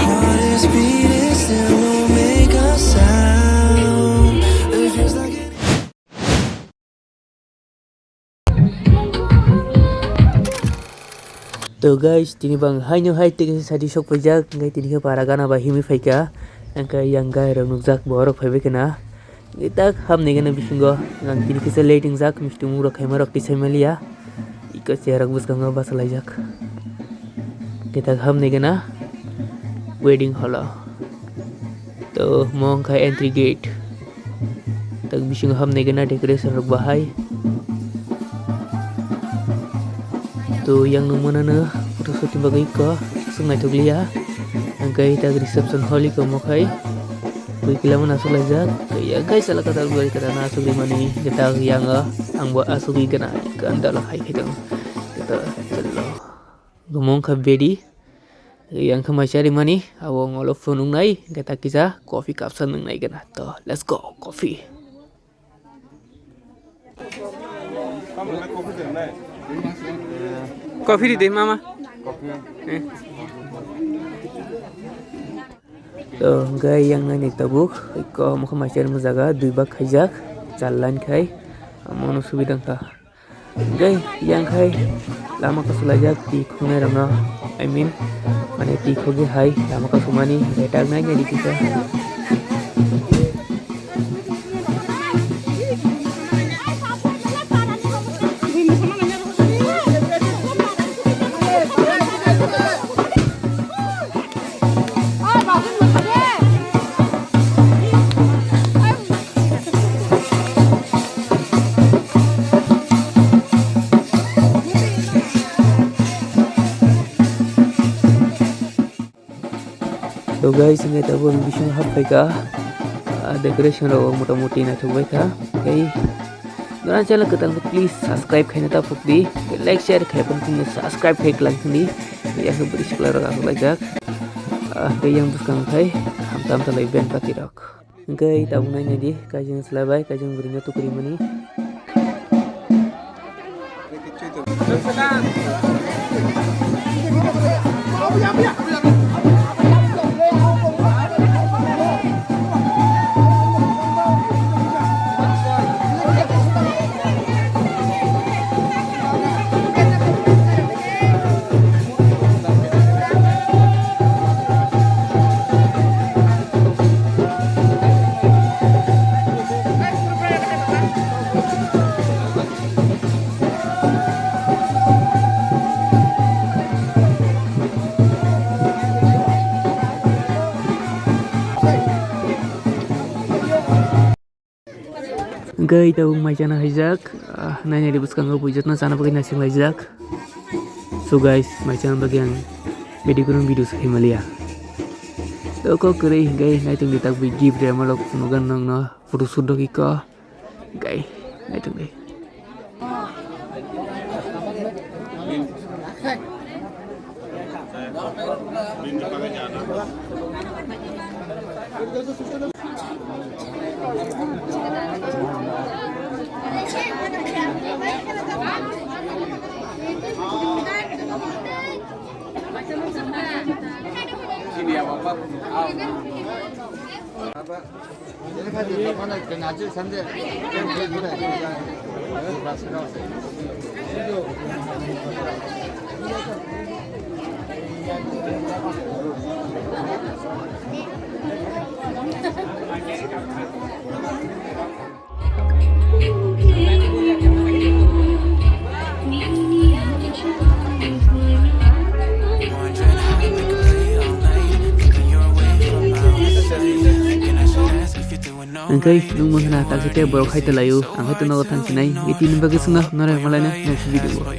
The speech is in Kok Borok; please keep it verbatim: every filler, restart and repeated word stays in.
Heart is beating, still won't make a sound. It feels like To guys, tini bang haino hai tei kaisa sadi sok paijak, hingke tini khe para gana bai himwi phaikha, hingke yang gai rok nukjak, borok phaibai khna. Hingke tak hamni gana bisingo, ang tini kisa late wngjak, misti mung rok khaima rok tisai maliya, iko chair rok bwskango bachalaijak. Hingke tak hamni gana wedding hall o. To, mo wngkha entry gate. Tak bisingo hamnai gana decoration rok bahai. To, yang nung manano photo shoot ni bagwi kok aswk naithok liya. Hingke tak reception hall iko mo khai. Bui kila mano aswk laijak. To, ya guys, ala kwtal bwrwi kwtal no aswk rimani. Hingke tak yang o ang bo aswk wi gana iko andalo hai khai tong. Hingke to, chalo. Omo wngkha bedi. Yang khe mai cha rimani, abo wng olo phunuknai, hingke tak kisa coffee cup sa nwngnai gana. To, let's go, coffee. Coffee ri de, mama. Eh. To, hingke yang nani tabuk, iko omo khe mai cha rima jaga, dui bak khaijak, char line khai, omo no subida wngkha. Hingke yang khai lama kasulaijak twi khongnai rokno, I mean, mane twi khogwi hai lama kasumani hingke tak nai nai di kisa. To guys, hingke tabuk bisingo hap phaikha, ah, decoration rok motamuti naithok baikha. Tei norok channel kwtal khe please subscribe khaina ta phukdi, like share khai phano subscribe khai kwlangthani. Yakhe bwrwi sikla rok aswk laijak. Ah, tei yang bwskang khai hamta hamta lai band party rok. Hingke tabuk nai nai di, kaijang chwla bai, kaijang bwrwi no tukuri mani. Hingke tabuk mai chana haijak, ah, nai nai di bwskango buijakno chana bagwi naising laijak. So guys, mai chana bagwi ang bedi kwrwng video se khaimaliya. To kok kwrwi hingke naitung di tak bui gift rema rok phunukgwi nongno photo shoot rok iko. Hingke naitung di. Hingke nung mungkha na taksa tei borok hai talaio, ang hai tongnago thang sinai, iti ni bagwi swngo, norok malaina next video o.